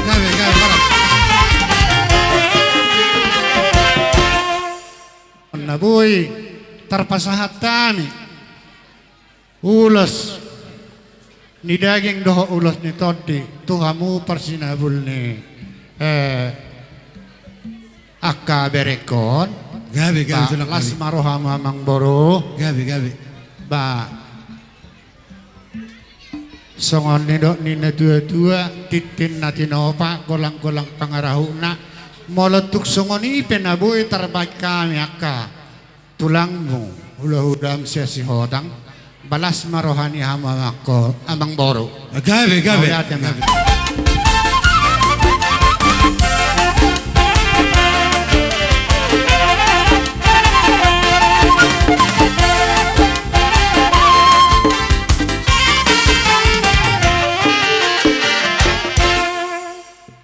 Gabe, gabe, barat. Na boi tarpasahat hami ulos ni daging dohot ulos ni tondi tu hamu parsinabul ni, eh, angka berengkon. Gabe, gabe, ba, tulang las ma rohamu amangboru. Gabe, gabe. Ba, songon nidok ni natuatua, tintin na tinopa, golanggolang pangarahutna. Molo tung songon i pe na boi tarbaen hami angka tulangmu, hulahulam sian Sihotang, ba las ma roha ni hamu amangko-, amangboru. Gabe, gabe. Mauliate ma. Gabe.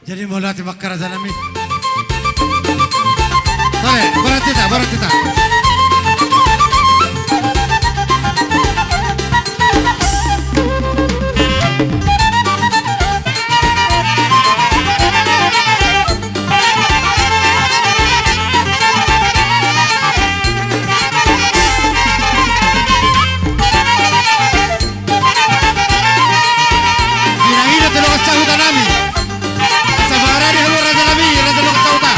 Jadi mauliate ma angka rajanami. Sore, borat hita, borat hita. Inang i do tu dongan sahutanami. Sabar ma di hamu rajanami, raja dongan sahuta.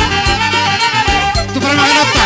Tu parumaenonta.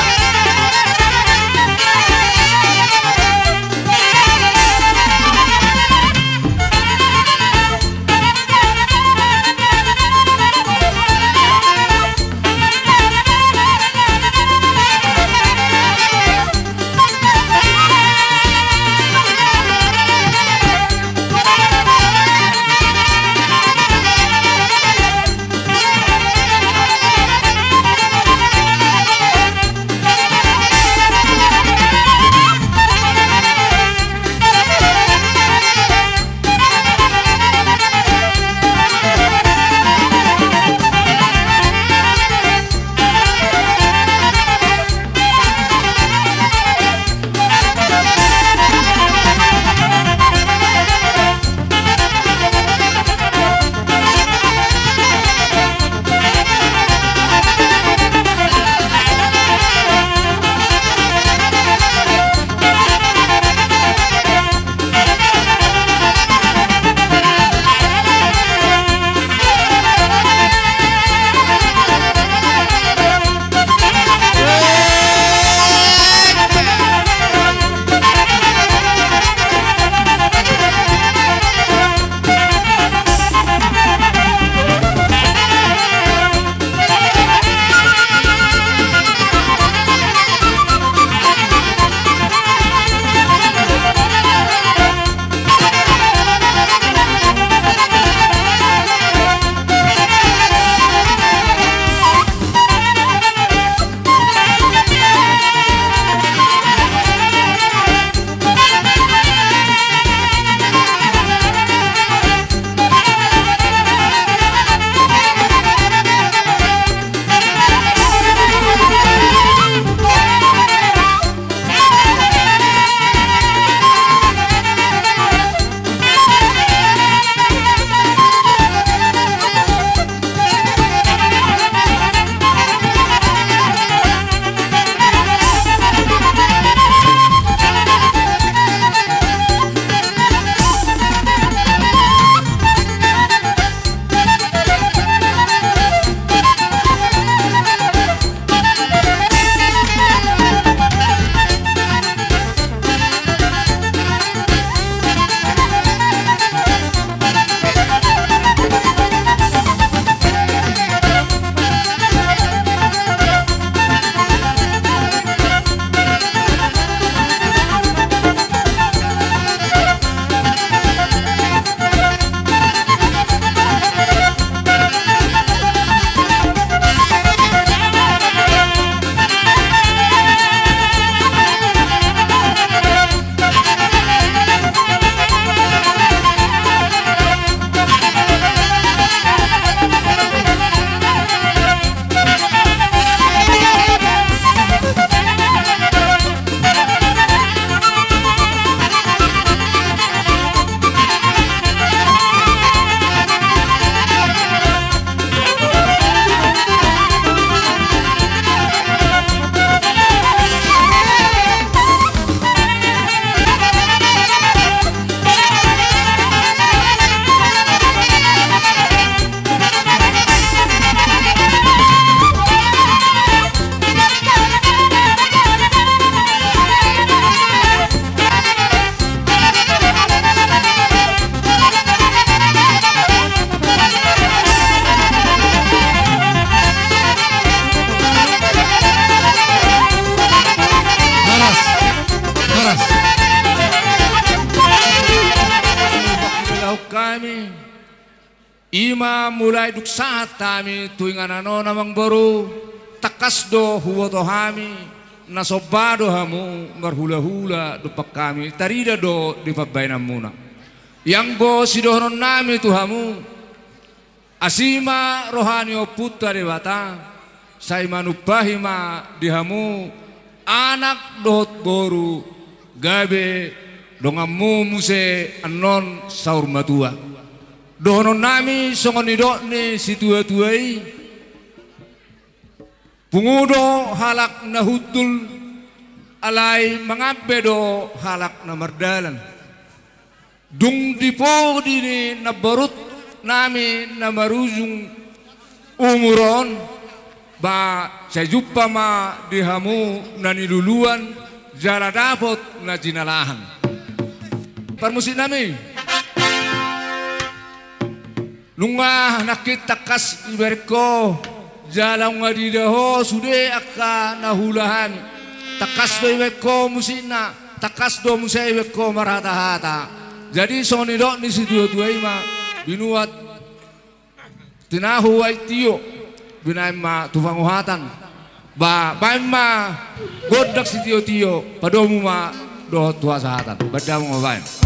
I ma mulai dung sahat hami tu inganan on, amangboru, tangkas do huboto hami na somba do hamu marhulahula dompak hami, tarida do di pambahenanmuna. Ianggo sidohononnami tu hamu, asi ma roha ni Ompunta Debata, sai manumpahi ma di hamu anak dohot boru, gabe donganmu muse annon saur matua. Dohononnami songon nidok ni situatua i: Pungu do halak na hundul, alai mangambe do halak na mardalan. Dung di pudi ni namborunami na marujung umur on, ba sai jumpa ma di hamu na niluluan jala dapot na jinalahan. Parmusiknami, nunga nangkin tangkas ibereng ho, jala nunga diida ho sude angka na huula hami. Tangkas do ibereng ho musikna, tangkas do muse ibereng ho marhatahata. Jadi songon nidok ni situatua i ma: Binuat tinahu aek tio, binaen ma tu panguhatan. Ba baen ma gondang sitiotio, padomu ma dohot tu hasahatan. Baen damang ma baen.